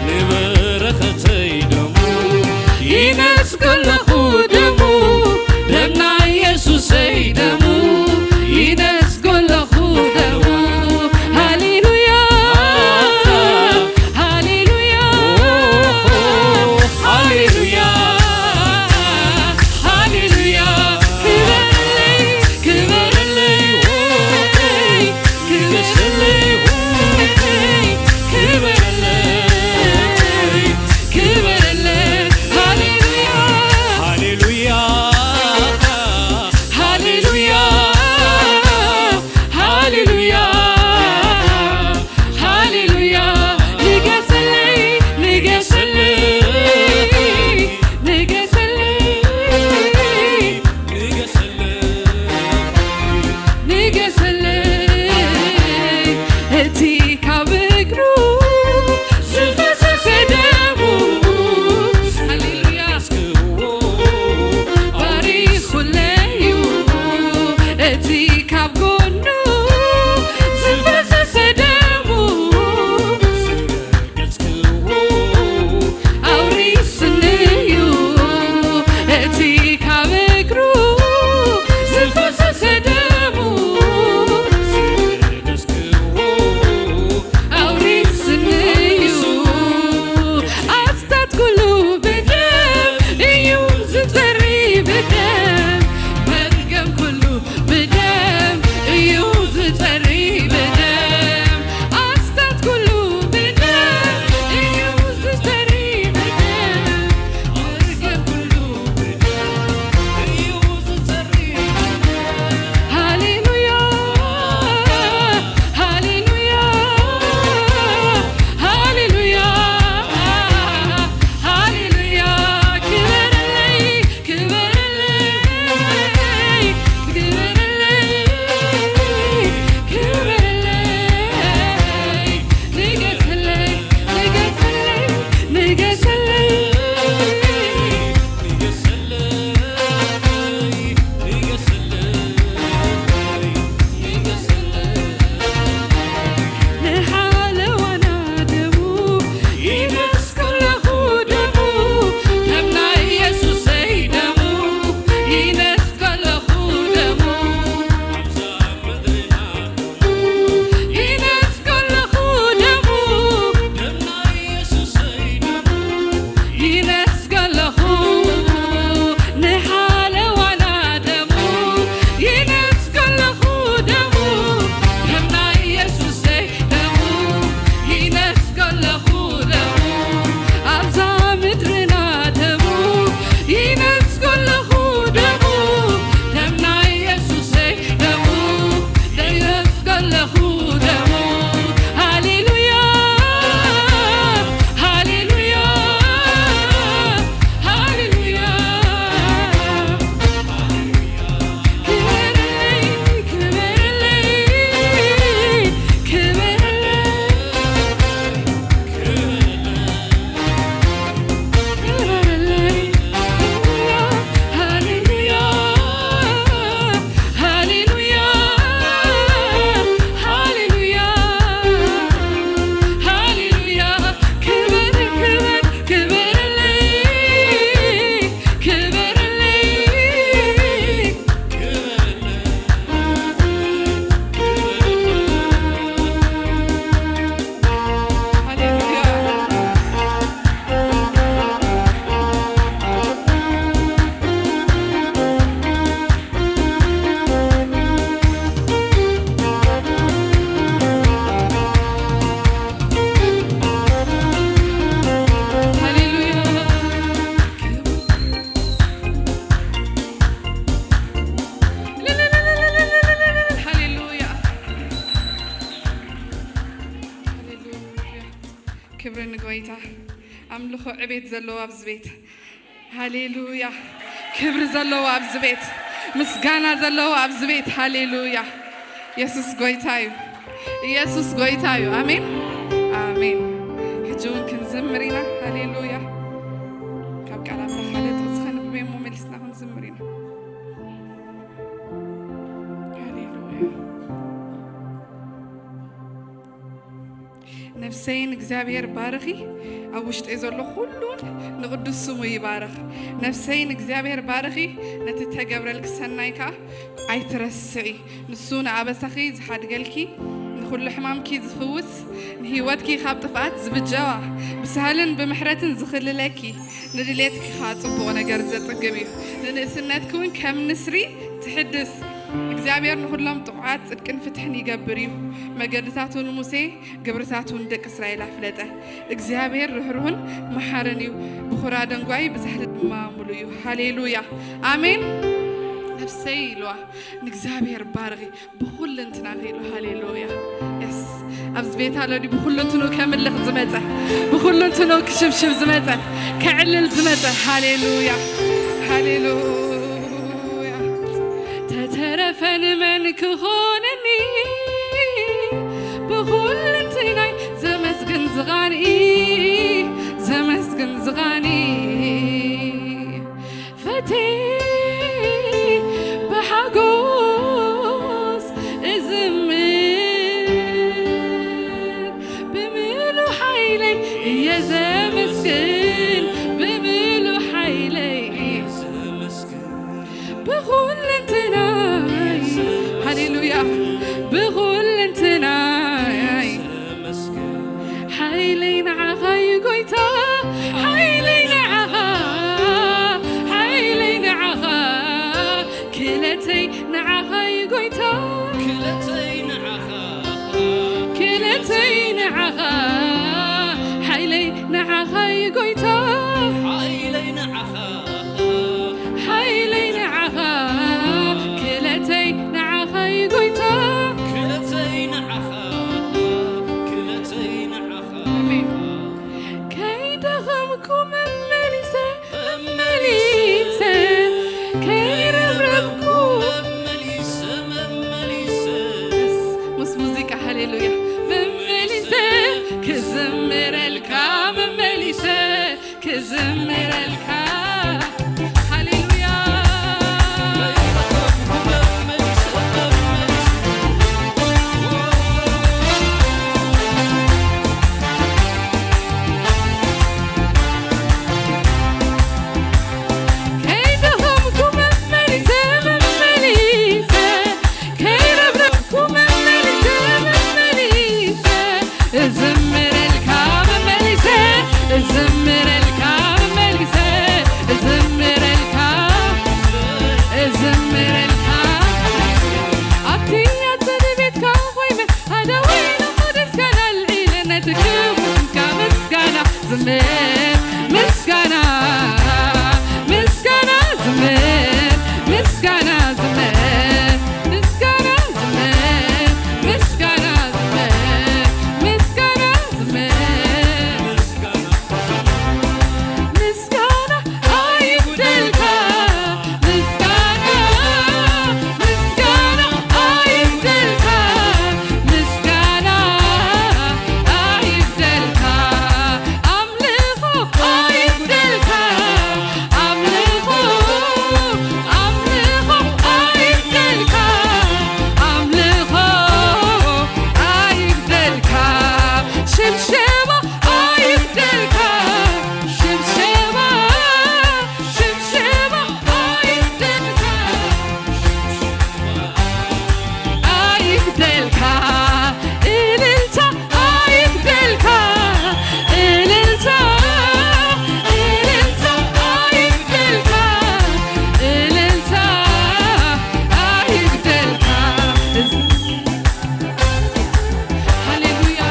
ንበረኸተይ ደሙ ይነስጎ ኣለኹ ደሙ፣ ደም ናይ የሱሰይ ደሙ ይነስጎ ኣለኹ ደሙ። ሃሌሉያ፣ ሃሌሉያ፣ ሃሌሉያ፣ ሃሌሉያ። ክበረለይ፣ ክበረለይ፣ ክበረለይ፣ ክበረለይ፣ ክበረለይ። ሃሌሉያ፣ ሃሌሉያ፣ ሃሌሉያ፣ ሃሌሉያ፣ ሃሌሉያ። ንገሰለይ፣ ንገሰለይ፣ ንገሰለይ፣ ንገሰለይ፣ ንገሰለይ። እቲ ካብ እግሩ ዝፈሰሰ ደሙ፣ ሃሌሉያ፣ ባሪኹለይ እዩ። እቲ ካብ ጎኑ ዝፈሰሰ ደሙ፣ ኣውሪስኒ እዩ። እቲ ካብ እግሩ ዝፈሰሰ ደሙ፣ ኣውሪስኒ እዩ። ኣስታት ኩሉ ብደም እዩ ዝጸሪ፣ ብደም። መርገም ኩሉ ብደም እዩ ዝጸሪ፣ ብደም። ኣስታት ኩሉ ብደም እዩ ዝጸሪ፣ ብደም። መርገም ኩሉ ብደም እዩ ዝጸሪ፣ ብደም። ሃሌሉያ፣ ሃሌሉያ፣ ሃሌሉያ፣ ሃሌሉያ። ክበረለይ፣ ክበረለይ፣ ክበረለይ፣ ክበረለይ። ንገሰለይ፣ ንገሰለይ፣ ንገሰለይ። ንሓለዋና ደሙ ይነስከለኹ ደሙ፣ ደም ናይ የሱሰይ ደሙ ይነስከለኹ ደሙ። ይነስከለኹ ደሙ፣ ይነስከለኹ ንሓለዋና ደሙ፣ ይነስከለኹ ደሙ፣ ደም ናይ የሱሰይ ደሙ፣ ይነስከለኹ ደሙ፣ ኣብዛ ምድርና ደሙ፣ ይነስከለኹ ደሙ፣ ደም ናይ የሱሰይ ደሙ፣ ይነስከለኹ ደሙ። ሃሌሉያ፣ ሃሌሉያ፣ ሃሌሉያ። ክበረለይ፣ ክበረለይ፣ ክበረለይ። ሃሌሉያ። ሃሌሉያ። ክብሪ ንጎይታ። ኣምልኾ ዕቤት ዘለዎ ኣብዚ ቤት። ሃሌሉያ። ክብሪ ዘለዎ ኣብዚ ቤት። ምስጋና ዘለዎ ኣብዚ ቤት። ሃሌሉያ። የሱስ ጎይታ እዩ። የሱስ ጎይታ እዩ። ኣሜን። ኣሜን። ሕጂ እውን ክንዝምር ኢና። ሃሌሉያ። ካብ ቃል ኣምላኽ ሓደ ጥቕሲ ከንብብ እሞ መሊስና ክንዝምር ኢና። ሃሌሉያ። ነፍሰ ነፍሰይ ንእግዚኣብሔር ባርኺ፣ ኣብ ውሽጠይ ዘሎ ኩሉን ንቕዱስ ስሙ ይባርኽ። ነፍሰይ ንእግዚኣብሔር ባርኺ፣ ነቲ ተገብረልኪ ሰናይ ከኣ ኣይትረስዒ። ንሱ ንኣበሳኺ ዝሓድገልኪ፣ ንኹሉ ሕማምኪ ዝፍውስ፣ ንህይወትኪ ካብ ጥፍኣት ዝብጀዋ፣ ብሳህልን ብምሕረትን ዝኽልለኪ፣ ንድሌትኪ ከኣ ጽቡቕ ነገር ዘጽግብ እዩ። ንንእስነትኪ እውን ከም ንስሪ ትሕድስ። እግዚኣብሔር ንኹሎም ጥዑዓት ጽድቅን ፍትሕን ይገብር እዩ። መገድታቱ ንሙሴ፣ ግብርታቱ ንደቂ እስራኤል ኣፍለጠ። እግዚኣብሔር ርህሩህን መሓርን እዩ፣ ብኹራ ደንጓይ ብሳህሊ ድማ ሙሉ እዩ። ሃሌሉያ ኣሜን። ነፍሰይ ኢልዋ ንእግዚኣብሔር ባርኺ ብኹልንትናኺ ኢሉ። ሃሌሉያ የስ ኣብዚ ቤት ኣሎ ድዩ ብኹልንትኑ ከምልኽ ዝመጸ፣ ብኹልንትኑ ክሽብሽብ ዝመጸ፣ ከዕልል ዝመጸ? ሃሌሉያ ሃሌሉያ። ተተረፈ ንመን ክኾነኒ ብኹልንትናይ ዘመስግን ዝቓኒ፣ ዘመስግን ዝቓኒ። ፈትየ ብሓጎስ እዝምር ብምሉ ሓይለይ እየ ዘመስግን ብምሉ ሓይለይ ብኹልንትናይ ሃሌሉያ ብኹልንትናይ ሓይለይ ንዓኻ እዩ ጎይታ ሓይለይ ንዓኻ ሓይለይ ንዓኻ ክለተይ ንዓኻ እዩ ጎይታ ክለተይ ንዓኻ ክለተይ ንዓኻ ሓይለይ ንዓኻ እዩ ጎይታ ሓይለይ ንዓኻ ሓይለይ ንዓኻ ክለተይ ንዓኻ እዩ ጎይታ ክለተይ ንዓኻ ክለተይ ንዓኻ ኣሜን። ከይደኸምኩ መመሊሰ መመሊሰ ከይረብረብኩ መመሊሰ መመሊሰ ምስ ሙዚቃ ሃሌሉያ መመሊሰ ክዝምረልካ መመሊሰ ክዝምረልካ ሃሌሉያ ከይደኸምኩ መመሊሰ መመሊሰ ከይረብረብኩ መመሊሰ መመሊሰ እዝምረልካ መመሊሰ እዝምረልካ መመሊሰ እዝምረልካ እዝምረልካ ኣብቲ ኣጸደ ቤትካ ኮይነ ሓደ ወይነ ደስካና ኣልዒለ ነቲ ክቡር ስምካ ምስጋና ዝምር ምስጋና ምስጋና ዝምር ምስጋና ዝምር ምስጋና ዝምር ምስጋና ዝምር ምስጋና ዝምር ምስጋና ኣይጉደልካ ምስጋና ምስጋና ኣይጉደልካ ምስጋና ኣይጉደልካ ኣምልኾ ኣይጉደልካ ኣምልኾ ኣምልኾ ኣይጉደልካ ኣምልኾ ኣይጉደልካ ሽብሸባ ኣይጉደልካ ሽብሸባ ሽብሸባ ኣይጉደልካ ኣይጉደልካ እልልታ ኣይጉደልካ እልልታ እልልታ ኣይጉደልካ እልልታ ኣይጉደልካ ሃሌሉያ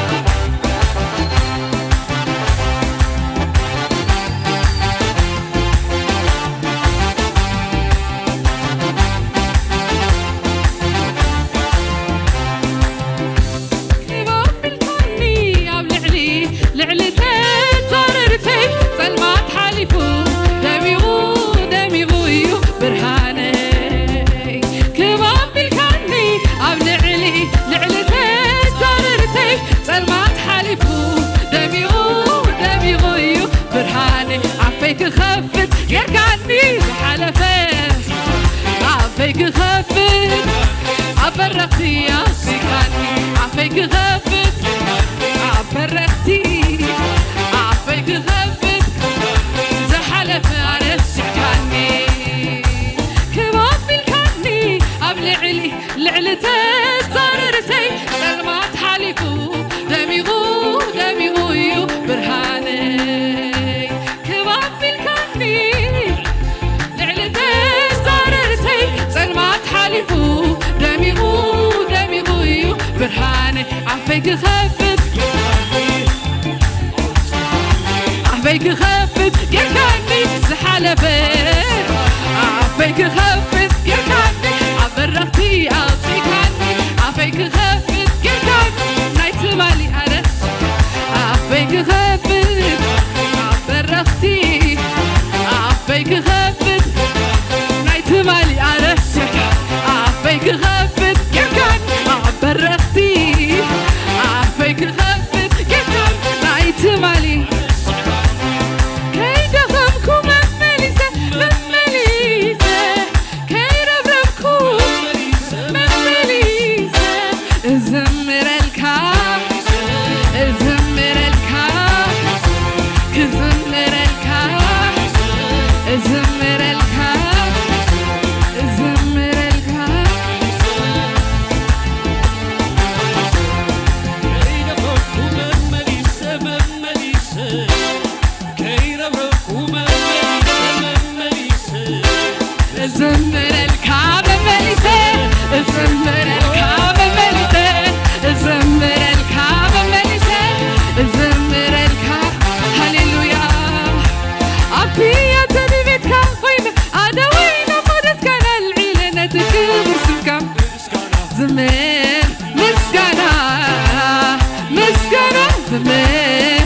ተጻረርተይ ጸልማት ሓሊፉ ደሚቑ ደሚቑ እዩ ብርሃነይ ክብ ኣቢልካኒ ልዕሊ ተጻረርተይ ጸልማት ሓሊፉ ደሚቑ ደሚቑ እዩ ብርሃነይ ኣፈይ ክኸፍት ኣፈይ ክኸፍት ጌርካኒ ዝሓለፈ ኣፈይ ክኸፍት ጌርካኒ ኣብ በረኽቲ ኣውፂእካኒ ኣፈይ ክኸፍት ጌርካኒ ናይ ትማሊ ኣነስ ኣፈይ ክኸፍት ኣብ በረኽቲ ኣፈይ ክኸፍት ናይ ትማሊ ኣነስ ኣፈይ ክኸፍት ጌርካኒ ኣብ በረኽቲ ኣፈይ ክኸፍት ጌርካኒ ናይ ትማሊ ከይደኸምኩ መመሊሰ መመሊሰ ከይረብረብኩ መመሊሰ እዝምረልካ እዝምረልካ ክዝምረልካ እዝምረልካ እዝምረልካ እዘምረልካ መመሊሰ እዘምረልካ መመሊሰ እዘምረልካ መመሊሰ እዘምረልካ ሃሌሉያ ኣብቲ ኣተንቤትካ ኮይነ ኣደወይና መደስካ ነልዒለ ነቲ ክብር ስምካ ዝምር ምስጋና ምስጋና ዝምር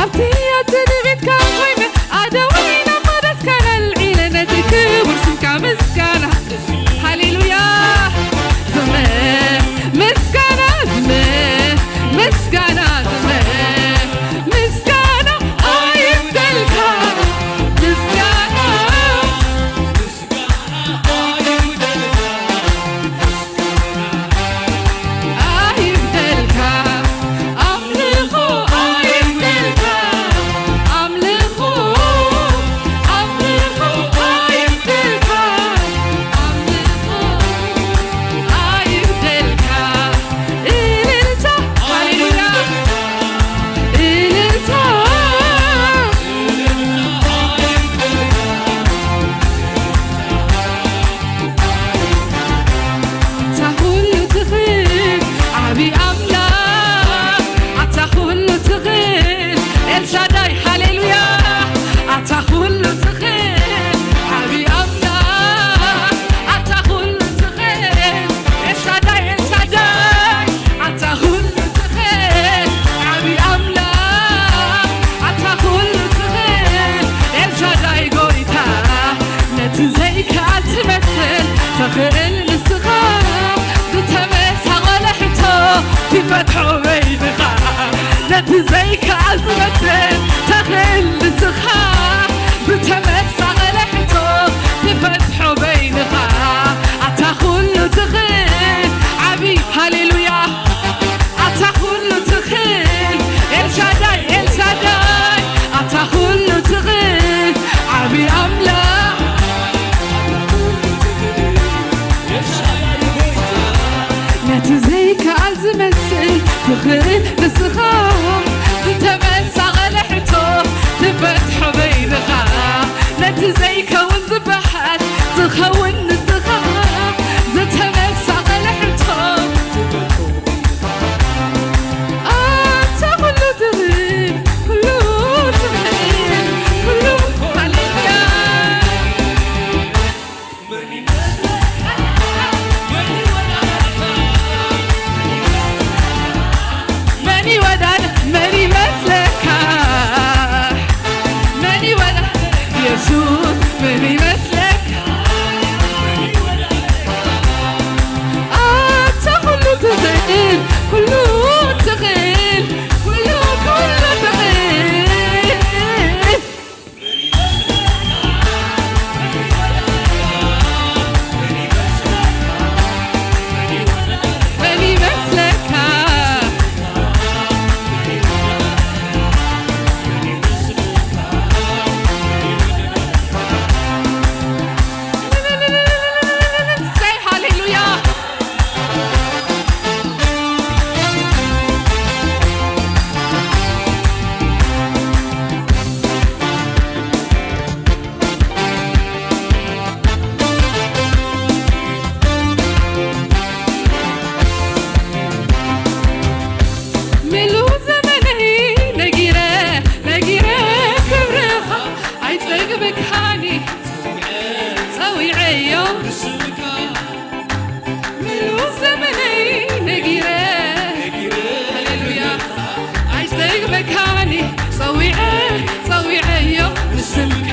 ኣብቲ ኣትንቢትካ ኮይነ ኣደዊና መደስካ ነልዒለ ነቲ ክቡር ስምካ ምስጋና ሃሌሉያ ዝምር ምስጋና ዝምር ምስጋና ዝምር ምስጋና ኣይብደልካ ምስጋና መካኒ ጸዊዐ ጸዊዐዮ ብስምካ